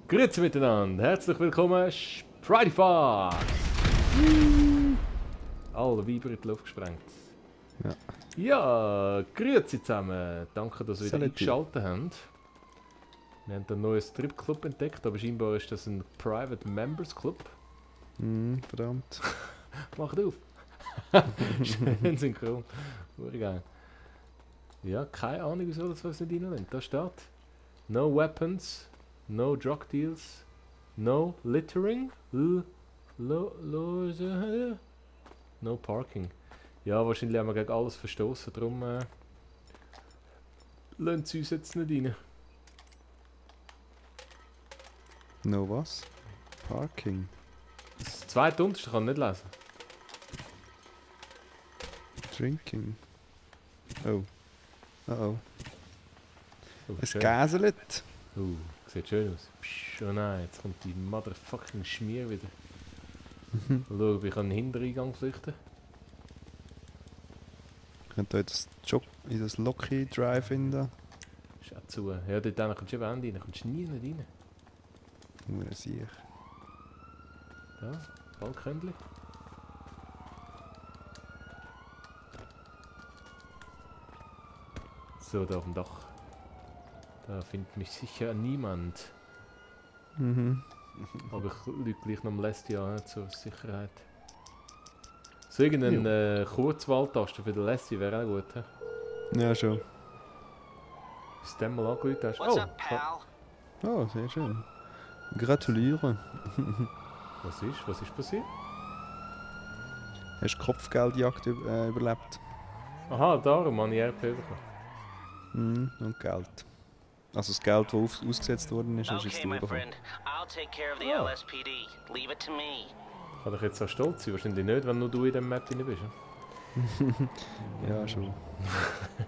Grüezi miteinander, herzlich willkommen, Spridefox! Alle Weiber in die Luft gesprengt. Ja. Ja, grüezi zusammen, danke, dass ihr wieder Salut. eingeschaltet habt. Wir haben einen neuen Stripclub entdeckt, aber scheinbar ist das ein Private Members Club. Verdammt. Macht auf! Schön synchron. Geil. Ja, keine Ahnung, wieso das was nicht reinlässt. Da steht: No weapons, no drug deals, no littering, no parking. Ja, wahrscheinlich haben wir gegen alles verstoßen, darum lassen sie uns jetzt nicht rein. No was? Parking. Das zweite unterste kann ich nicht lesen. Drinking. Oh. Oh. Oh, Es schön. gäselt. Sieht schön aus. Psch, oh nein, jetzt kommt die motherfucking Schmier wieder. Schau, ich kann den Hintereingang flüchten. Könnt ihr in das Locky Drive-In da? Ist auch zu. Ja, dort kommst du eben rein, kommst du nie nicht rein. Nur sehe ich. Da, Balkönli. So, da auf dem Dach. Da findet mich sicher niemand. Aber ich lüge gleich noch am Lestie an, zur Sicherheit. So irgendeine Kurzwahltaste für den Lestie wäre auch gut. He? Ja, schon. Bis du den mal angerufen hast. What's up, pal? Oh, sehr schön. Gratuliere. Was ist passiert? Hast du Kopfgeldjagd überlebt? Aha, darum habe ich RP bekommen. Und Geld. Also das Geld, das ausgesetzt worden ist, hast du jetzt Okay, my bekommen. friend. I'll take care of the Oh. LSPD. Leave it to me. Kann ich jetzt so stolz sein? Wahrscheinlich nicht, wenn nur du in dem Map drin bist. Ja, schon.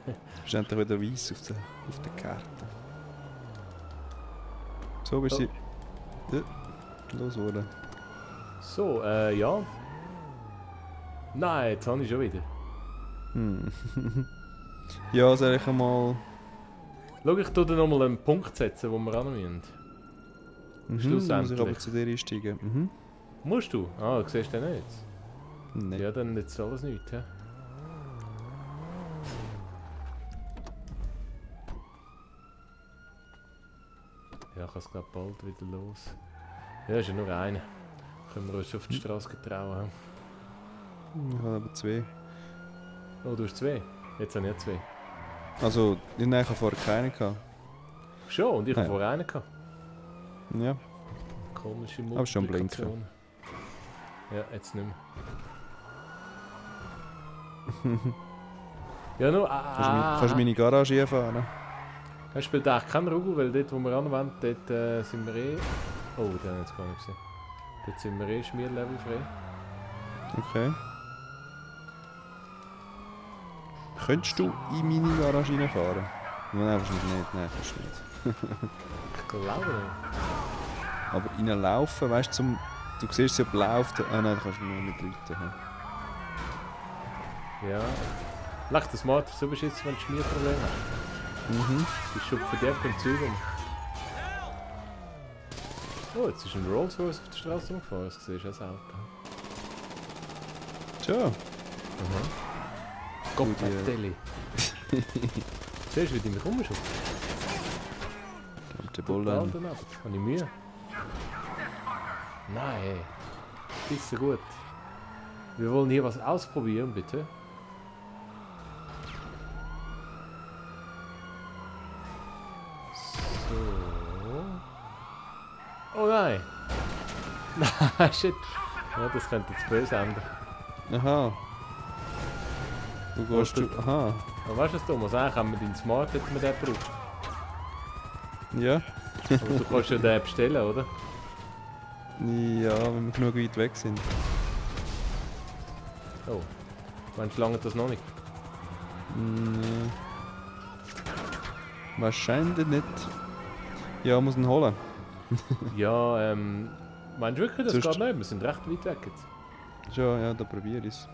Du bist endlich wieder weiss auf der Karte. So bist du losgeworden. So, ja. Nein, jetzt habe ich schon wieder. Ja, soll ich einmal... Schau, ich tue dir nochmal einen Punkt setzen, wo wir ran müssen. Muss Schlussendlich. ich aber zu dir einsteigen. Musst du? Ah, du siehst den nicht. Nein. Ja, dann jetzt alles nichts. Ja. Ja, ich kann es glaube bald wieder los. Ja, ist ja nur einer. Können wir uns auf die Straße getrauen. Ich habe aber zwei. Oh, du hast zwei? Jetzt habe ich ja zwei. Also, ich habe vorher keinen gehabt. Schon, und ich habe Ja. vorher einen gehabt. Ja. Komische Aber schon Multiplikation. Ja, jetzt nicht mehr. Ja, nur. Kannst du meine Garage einfahren? Er spielt eigentlich keinen Rugu, weil dort, wo wir anwenden, dort sind wir eh. Oh, den habe ich jetzt gar nicht gesehen. Dort sind wir eh Schmierlevel frei. Okay. Könntest du in meine Garage reinfahren? Nein, wahrscheinlich nicht. Nein, kannst du nicht. Ich glaube nicht. Aber reinlaufen, weißt du, du siehst sie, ob läuft. Ah nein, da kannst du nur mit Leuten. Ja. Lach das Smart, so bist du jetzt, wenn du Schmierprobleme hast. Du bist schon verdammt im Zug. Oh, jetzt ist ein Rolls Royce auf der Straße rumgefahren. Das siehst du als Auto. Tja. Gott, Gut, ja. Deli. Siehst du, wie die mich rumschubst? Der Bullen. Habe ich Mühe? Nein. Ist so gut. Wir wollen hier was ausprobieren, bitte. So. Oh nein! Nein, shit! Ja, das könnte jetzt böse enden. Aha. Du gehst du- Aha. Aber weißt du was, Thomas? Eigentlich haben wir deinen Smart, hätten wir den gebraucht. Ja. Aber du kannst ja den bestellen, oder? Ja, wenn wir genug weit weg sind. Oh. Meinst du, lange das noch nicht? Nee. Wahrscheinlich nicht. Ja, muss ihn holen. Ja, meinst du wirklich, das Sonst- geht nicht? Wir sind recht weit weg jetzt. Schon, ja, da probiere ich es.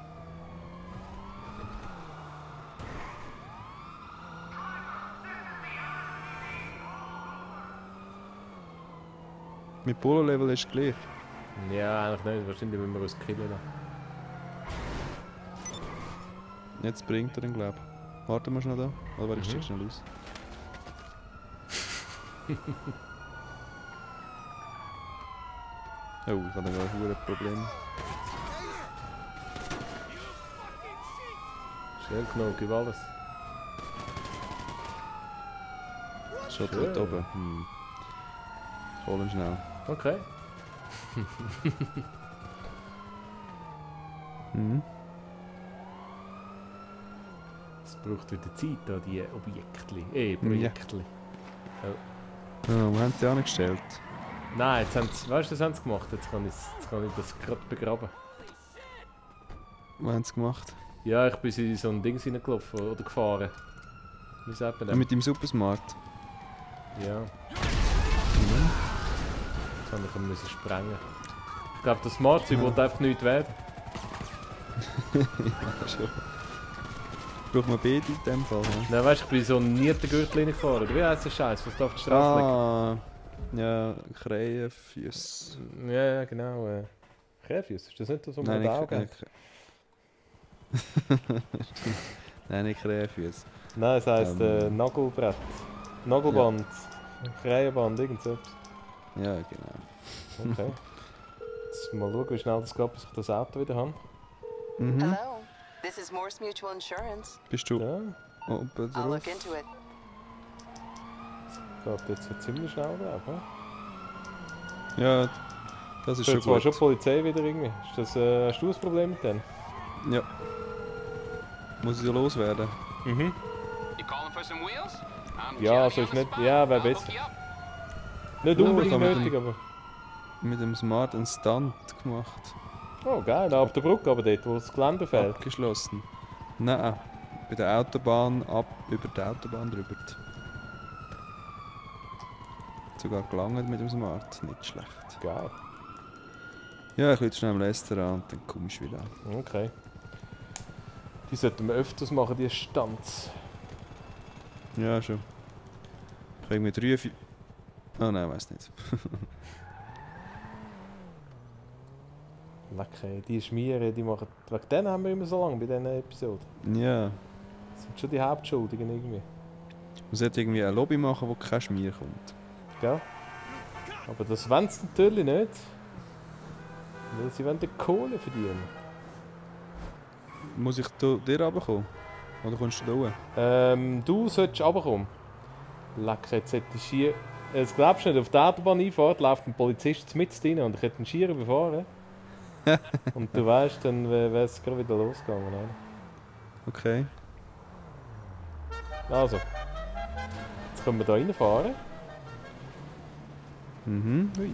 Mit Polo-Level ist es gleich. Ja, eigentlich nicht. Wahrscheinlich müssen wir uns killen lassen. Jetzt bringt er ihn, glaube ich. Warten wir schnell da. Oder warte, ich check schnell aus. Oh, ich habe da gerade ein Problem. Schnell genug, gib alles. Schon Schön. dort oben. Ich hole ihn schnell. Okay. Mhm. Es braucht wieder Zeit, da die Objektli. Projektli. Oh, wo haben sie angestellt? Nein, jetzt haben sie, weißt du, das haben sie gemacht. Jetzt kann ich das gerade begraben. Wo haben sie gemacht? Ja, ich bin in so ein Ding reingelaufen oder gefahren. Wie sagt man das? Mit dem Supersmart. Ja. Mhm. Jetzt habe ich ihn müssen sprengen. Ich glaube, das Smart-Zeug will einfach nichts werden. Ja, schon. Braucht man beide in dem Fall? Ja? Nein, weißt du, ich bin in so einen Niertengürtel reingefahren. Oder wie heisst der Scheiß, was da auf der Straße liegt? Ah, ja, Krähenfüße. Ja, genau. Kräfis, ist das nicht so Nein, mit den Augen? Nein, nicht Krähenfüße. Nein, es heisst Nagelbrett. Nagelband. Krähenband, irgend so etwas. Ja, genau. Okay. Jetzt mal schauen, wie schnell das geht, bis ich das Auto wieder habe. Mhm. Hello, this is Morse Mutual Insurance. Bist du Ja, oben I'll drauf? look into it. geht jetzt so ziemlich schnell drauf. Ja, das ist Ist schon zwar gut. schon die Polizei wieder irgendwie. Ist das, hast du ein Problem mit denen? Ja. Muss ich ja loswerden? Mhm. You calling for some wheels? I'm Ja, Johnny also on ist the nicht. spot. Ja, wäre I'll hook besser. you up. Nicht Oh, unbedingt ich habe mit nötig, aber. Mit dem Smart einen Stunt gemacht. Oh, geil, da ab der Brücke, aber dort, wo das Gelände fehlt. Abgeschlossen. Nein, bei der Autobahn über die Autobahn drüber. Sogar gelangt mit dem Smart, nicht schlecht. Geil. Ja, ich rufe schnell am Lester an und dann kommst du wieder. Okay. Die sollten wir öfters machen, die Stunts. Ja, schon. Ich habe irgendwie 3, 4... Oh nein, weiß nicht. Lecker, die Schmieren, die machen... Wegen denen haben wir immer so lange bei diesen Episoden. Ja. Das sind schon die Hauptschuldigen irgendwie. Man sollte irgendwie eine Lobby machen, wo kein Schmier kommt. Gell? Aber das wollen sie natürlich nicht. Weil sie wollen die Kohle verdienen. Muss ich dir runterkommen? Oder kommst du da hoch? Du solltest runterkommen. Lecker, jetzt hätte ich hier... Jetzt glaubst du nicht, auf der Autobahn einfahrt, läuft ein Polizist mit rein und ich hätte einen Schier überfahren. Und du weißt, dann wäre es gerade wieder losgegangen. Oder? Okay. Also. Jetzt können wir da reinfahren. Mhm. Ui.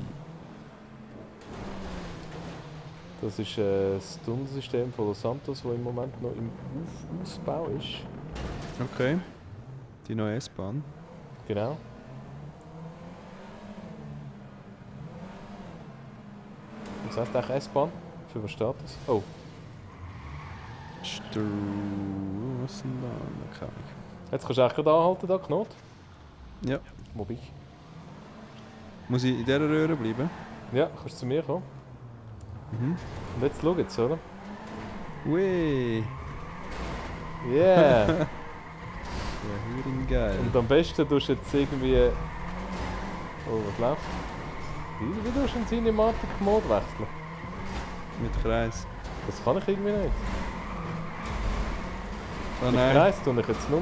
Das ist das Tunnelsystem von Los Santos, das im Moment noch im Ausbau ist. Okay. Die neue S-Bahn. Genau. Was heißt eigentlich S-Bahn? Für was steht das? Oh, Strassenbahn. Keine Ahnung. jetzt kannst du eigentlich gerade anhalten, da, Knot. Ja. Wo bin ich? Muss ich in dieser Röhre bleiben? Ja, kannst du zu mir kommen. Mhm. Und jetzt schau jetzt, oder? Ui. Yeah! Ja, hüring geil. Und am besten tust du jetzt irgendwie... Oh, was läuft? Wie tust du einen Cinematic-Mode wechseln? Mit Kreis. Das kann ich irgendwie nicht. Oh Mit nein. Kreis tue ich jetzt nur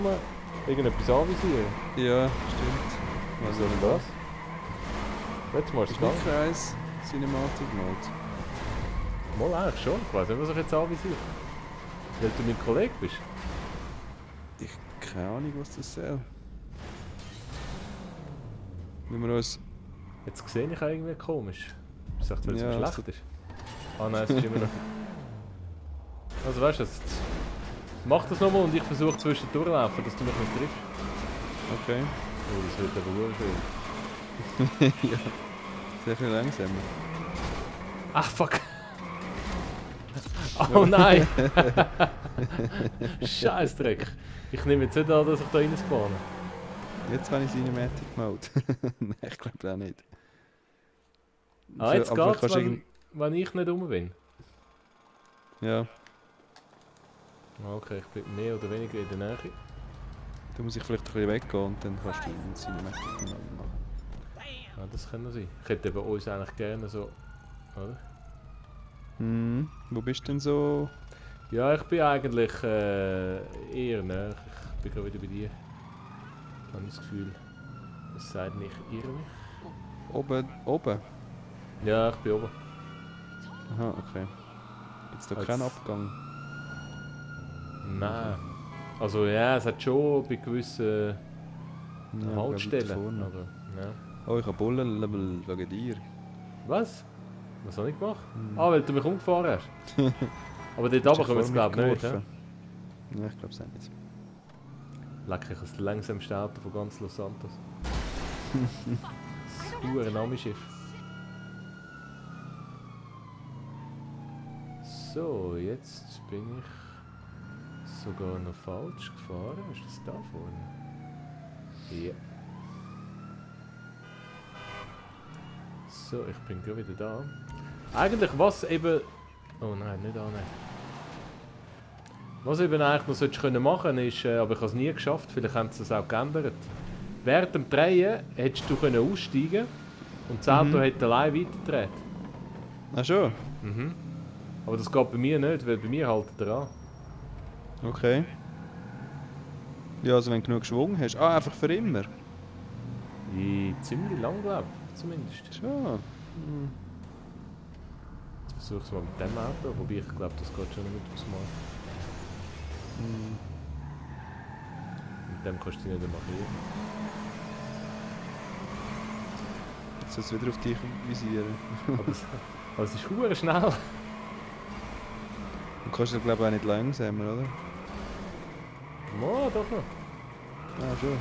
irgendetwas anvisieren. Ja, stimmt. Was soll denn das? Jetzt mal Ist ist nicht es Kreis Cinematic Mode. Mal eigentlich schon. Ich weiß nicht, was ich jetzt anvisiere. Weil du mein Kollege bist. Keine Ahnung, was das soll. Wenn wir uns... Jetzt sehe ich irgendwie komisch. Ich sag, weil es Ja, so schlecht ist. Ah nein, es ist immer noch... Also weißt du, jetzt mach das nochmal und ich versuche zwischendurch laufen, dass du mich nicht triffst. Okay. Oh, das wird aber schön. Ja. Sehr viel langsamer. Ach fuck! Oh nein! Scheißdreck! Ich nehme jetzt nicht an, dass ich da reinspawne. Jetzt habe ich Cinematic Mode. Nein, ich glaube auch nicht. Ah, jetzt aber geht's, kannst du wenn ich nicht rum bin. Ja, Okay, ich bin mehr oder weniger in der Nähe. da muss ich vielleicht ein bisschen weggehen und dann kannst du einen Cinematic machen. Ja, das kann noch sein. Ich hätte eben uns eigentlich gerne so... Oder? Wo bist du denn so? Ja, ich bin eigentlich eher näher. Ich bin gerade wieder bei dir. Ich habe das Gefühl, es sei nicht, ich irre mich. Oben? Ja, ich bin oben. Aha, okay. Gibt es da Als- keinen Abgang? Nein. Also ja, es hat schon bei gewissen Ja, Haltestellen. weiter vorne. Aber, ja. Oh, ich habe Bullenlevel wegen dir. Was? Was habe ich gemacht? Hm. Ah, weil du mich umgefahren hast. Aber dort Hast runter dich können wir jetzt vor glaube mich ich nicht. Ja? geworfen? Ja, ich glaube es auch nicht. Leck, ich habe das langsamste Auto von ganz Los Santos. Das hure Namensschiff. So, jetzt bin ich sogar noch falsch gefahren. Ist das da vorne? Ja. So, ich bin gerade wieder da. Eigentlich was eben... Oh nein, nicht annehmen. Was eben eigentlich noch solltest können machen ist, aber ich habe es nie geschafft, vielleicht haben sie es auch geändert. Während dem Drehen hättest du können aussteigen und das Auto hätte allein weitergedreht. Ach schon? Mhm. Aber das geht bei mir nicht, weil bei mir haltet er an. Okay. Ja, also wenn du genug Schwung hast. Ah, einfach für immer? Ziemlich lang, glaube ich, zumindest. Schon. Jetzt versuche ich es mal mit dem Auto, wobei ich glaube, das geht schon nicht aufs Mal. Mit dem kannst du dich nicht markieren. Jetzt soll es wieder auf dich visieren. Aber es ist verdammt schnell. Du kannst ja glaube ich auch nicht langsamer, oder? Ja, doch noch. Ah, schon.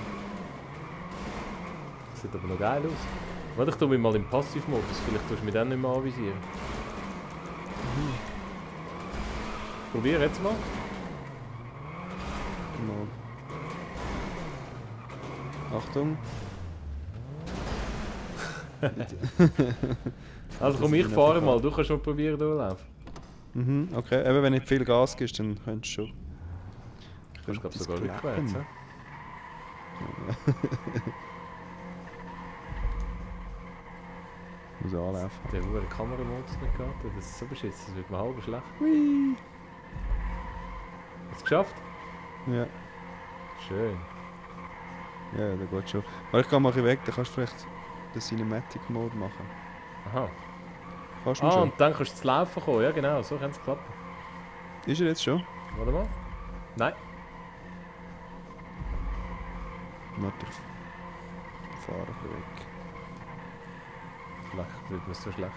Das sieht aber noch geil aus. Warte, ich tue mich mal im Passivmodus, vielleicht tust du mich dann nicht mehr anvisieren. Probier jetzt mal. Mal. Achtung. Also komm, ich fahre mal, du kannst schon probieren durchlaufen. Mhm, okay. Eben wenn nicht viel Gas gibst, dann könntest du schon. Ich glaube sogar Etwas rückwärts. klappen. Muss anlaufen. Der hohe Kameramodus nicht gehabt, das ist so beschissen, das wird mir halb schlecht. Hui. Hast du es geschafft? Ja, Schön. ja, da geht schon. Aber ich gehe mal ein bisschen weg, dann kannst du vielleicht den Cinematic Mode machen. Aha. Kannst du Ah, schon? und dann kannst du zu laufen kommen, ja genau, so kann es klappen. Ist er jetzt schon? Warte mal. Nein. Warte, ich fahre ein bisschen weg. Leck, das wird mir so schlecht.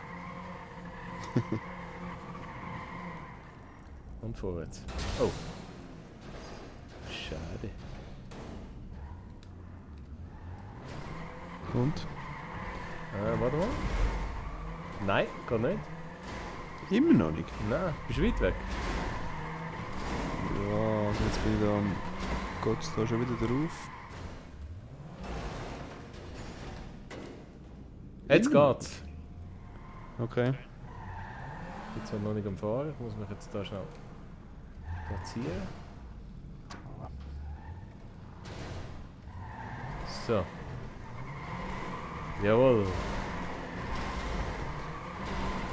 Und vorwärts. Oh. Schade. Und? Warte mal. Nein, geht nicht. Immer noch nicht? Nein, bist weit weg. Ja, also jetzt bin ich da am... Geht es da schon wieder drauf? Jetzt geht's. Okay. Ich bin zwar noch nicht am Fahren, ich muss mich jetzt da schnell platzieren. So. Jawohl.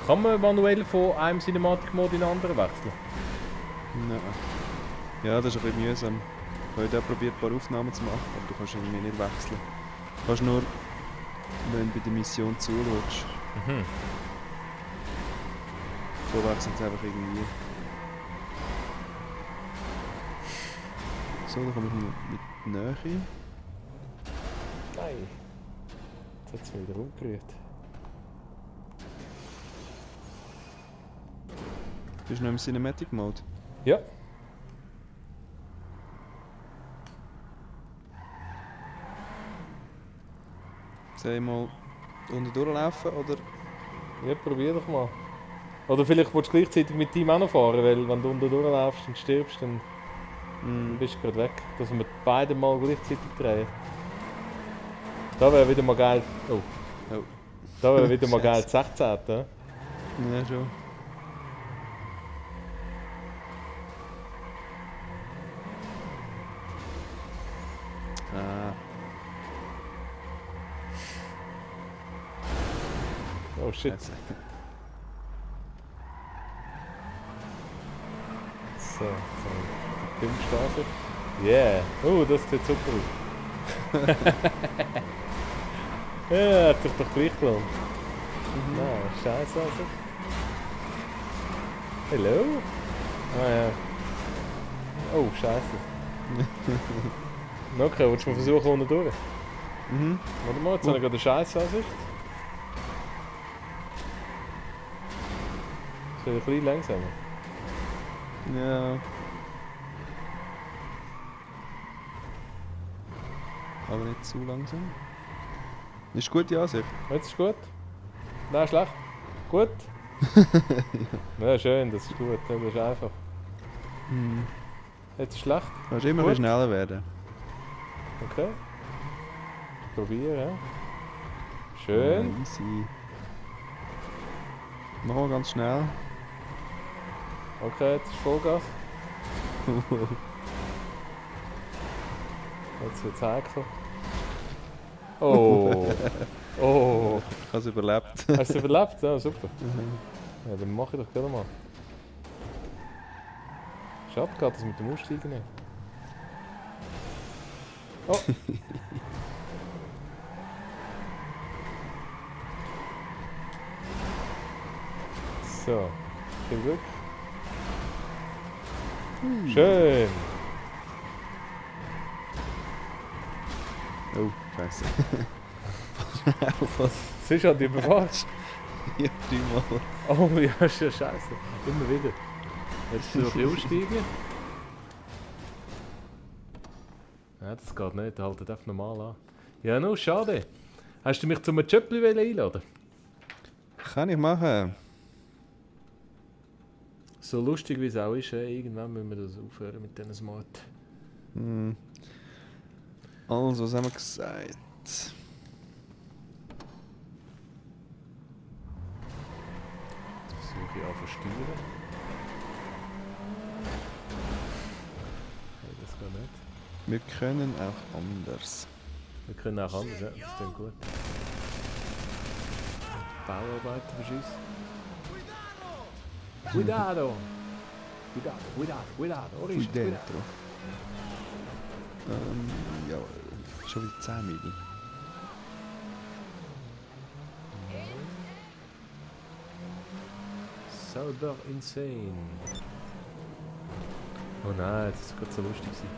Kann man manuell von einem Cinematic-Mode in den anderen wechseln? Nein. Ja, das ist ein bisschen mühsam. Ich habe auch probiert, ein paar Aufnahmen zu machen, aber du kannst irgendwie nicht wechseln. Du kannst nur, wenn du bei der Mission zuschaust. Mhm. So wechseln es einfach irgendwie. So, dann komme ich mit Nähe. Nein. Jetzt hat es mich wieder umgerührt. Bist du noch im Cinematic Mode? Ja. Soll ich mal unten durchlaufen oder? Ja, probier doch mal. Oder vielleicht willst du gleichzeitig mit Team auch noch fahren, weil wenn du unten durchläufst und stirbst, dann bist du gerade weg. Dass wir beide mal gleichzeitig drehen. Da wäre wieder mal geil. Oh. Oh. Da wäre wieder mal geil 16. Ja? Ja, schon. Ah, Oh shit. Scheiße. So, die Filmstraße. Yeah. Oh, das sieht super aus. Ja, hat sich doch gleich gelohnt. Nein, scheiße also. Hallo? Ah ja. Oh, scheiße. Okay, willst du mal versuchen unten durch? Mhm. Warte mal, jetzt habe ich gerade eine Scheißansicht. Das wird ein bisschen langsamer. Ja. Aber nicht zu langsam. Ist gute Ansicht. Jetzt ist gut? Nein, schlecht? Gut? Ja, schön, das ist gut. Das ist einfach. Mhm. Jetzt ist schlecht? Kannst immer Gut. ein bisschen schneller werden. Okay. Probieren, ja. Schön. Ja, easy. Noch ganz schnell. Okay, jetzt ist Vollgas. Jetzt wird es heikel. Oh. Oh. Ich habe es überlebt. Hast du überlebt? Ja, super. Ja, dann mach ich doch gerne mal. Schade, geht das mit dem Aussteigen nicht. Oh! So, viel Glück. Schön! Oh, scheiße. Aufpassen. Siehst du, die überfährst. Ja, dreimal. Oh ja, ist ja scheiße. Immer wieder. Jetzt noch ein bisschen aussteigen. Ja, das geht nicht, haltet einfach normal an. Ja, no, schade. Hast du mich zum Jöppli einladen? Kann ich machen. So lustig wie es auch ist, irgendwann müssen wir das aufhören mit diesen Smart. Hm. Also, was haben wir gesagt? Jetzt versuche ich auch versteuern. Hey, das geht nicht. Wir können auch anders. Wir können auch anders, ja, das klingt gut. Bauarbeiter verschießen. Cuidado! Cuidado, cuidado, cuidado, Fui Oris, cuidado. dentro. Ja, schon wieder 10 Mil. Sauber insane. Oh nein, das ist gerade so lustig gewesen.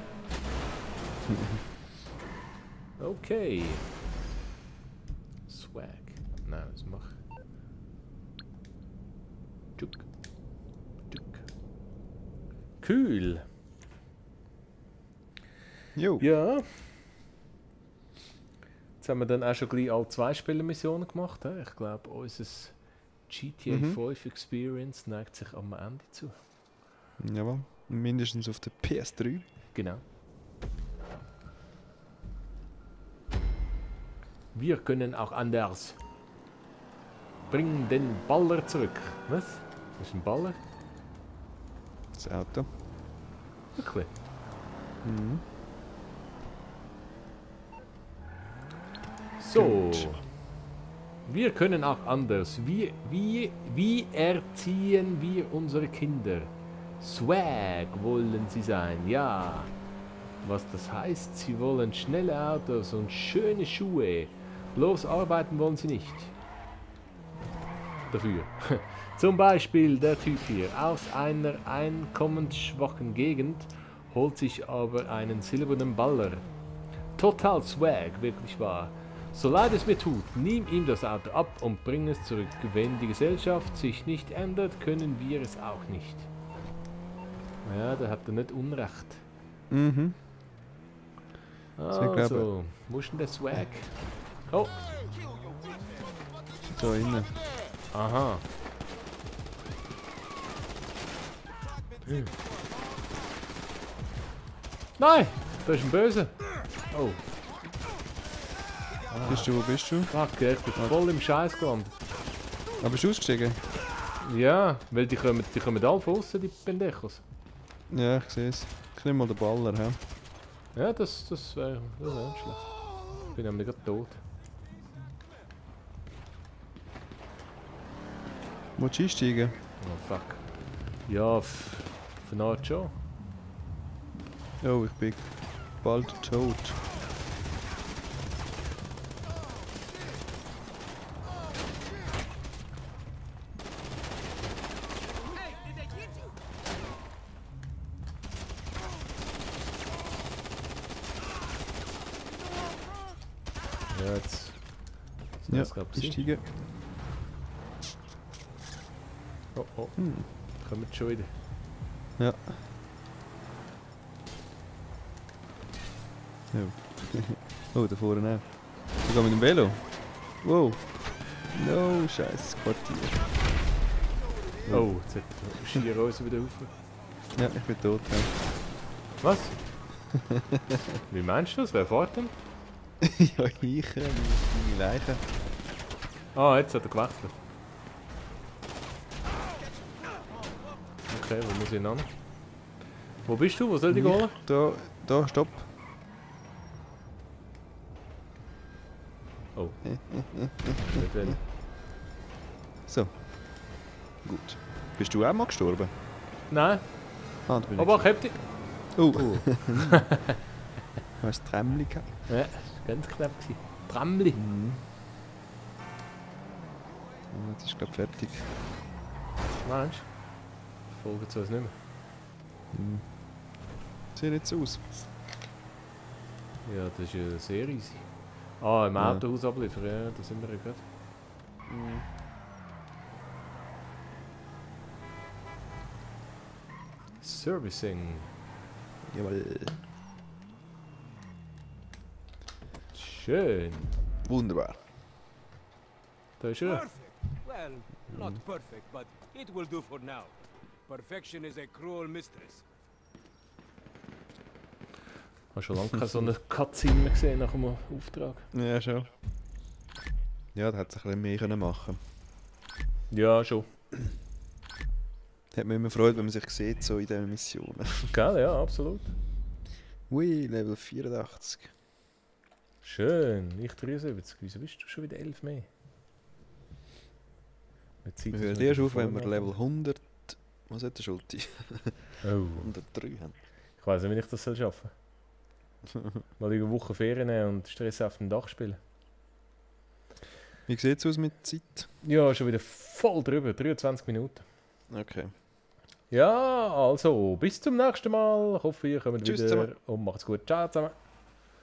Okay. Swag. Nein, was mach ich? Tschuk. Tschuk. Kühl. Jo. Ja. Jetzt haben wir dann auch schon gleich alle 2 Spielermissionen gemacht. He? Ich glaube, unser GTA 5 Experience neigt sich am Ende zu. Jawohl. Mindestens auf der PS3. Genau. Wir können auch anders. Bring den Baller zurück. Was? Das ist ein Baller? Das Auto. Wirklich? Mhm. So. Gut. Wir können auch anders. Wie erziehen wir unsere Kinder? Swag wollen sie sein, ja. Was das heißt, sie wollen schnelle Autos und schöne Schuhe. Bloß arbeiten wollen sie nicht. Dafür. Zum Beispiel der Typ hier aus einer einkommensschwachen Gegend holt sich aber einen silbernen Baller. Total Swag, wirklich wahr. So leid es mir tut, nimm ihm das Auto ab und bring es zurück. Wenn die Gesellschaft sich nicht ändert, können wir es auch nicht. Ja, da hat er nicht Unrecht. Mhm. Also, wo ist denn der Swag? Oh, Da innen. aha. Nein, da ist ein Böse. Oh. Wo bist du? Fuck, ich bin voll im Scheiß gelandet. Ah, bist du ausgestiegen? Ja, weil die kommen alle von außen, die Pendejos. Ja, ich sehe es. Ich nehme mal den Baller, hä? Ja, das wäre nicht schlecht. Ich bin nämlich gerade tot. Willst du einsteigen? Oh fuck. Ja, vernarrt schon. Oh, ich bin bald tot. Ja, jetzt. Ja, das glaub ich. einsteigen. Oh oh. Kommen wir schon wieder. Ja. Oh, da vorne auch. Sogar mit dem Velo. Wow. No, scheiß Quartier. Oh, jetzt hat schier uns wieder auf. Ja, ich bin tot. Ja. Was? Wie meinst du das? Wer fährt denn? Ja, ich, meine Leiche. Ah, jetzt hat er gewechselt. Okay, wo muss ich hin? Wo bist du? Wo soll ich holen? Da, stopp. Oh. Nicht will. So. Gut. Bist du auch mal gestorben? Nein, Ah, da bin aber ich hab dich. Oh. Du hast Trämmli gehabt. Ja, das war ganz knapp. Tramli. Ja, jetzt ist glaube fertig. Meinst du? Folgen zu uns nicht mehr. Sieht jetzt aus. Ja, das ist ja sehr easy. Ah, im Ja. Autohaus abliefern, ja, da sind wir ja gerade. Servicing. Jawohl. Schön. Wunderbar. Da ist er. Perfect. Well, not perfect, but it will do for now. Perfection is a cruel mistress. Ich habe schon lange keine so eine Cutscene mehr gesehen nach dem Auftrag. Ja, schon. Ja, da hätte es ein bisschen mehr können machen. Ja, schon. Hat mich immer gefreut, wenn man sich sieht, so in diesen Missionen. Gell, ja, absolut. Ui, Level 84. Schön. Ich 73. Wieso bist du schon wieder 11 mehr? Wir hören erst auf, wenn wir Level 100... Was hat der Schulte? Oh. 103 haben. Ich weiß nicht, wie ich das schaffen soll. Mal eine Woche Ferien nehmen und Stress auf dem Dach spielen. Wie sieht es aus mit der Zeit? Ja, schon wieder voll drüber. 23 Minuten. Okay. Ja, also, bis zum nächsten Mal. Ich hoffe, ihr kommt Tschüss wieder zusammen. und macht's gut. Ciao zusammen.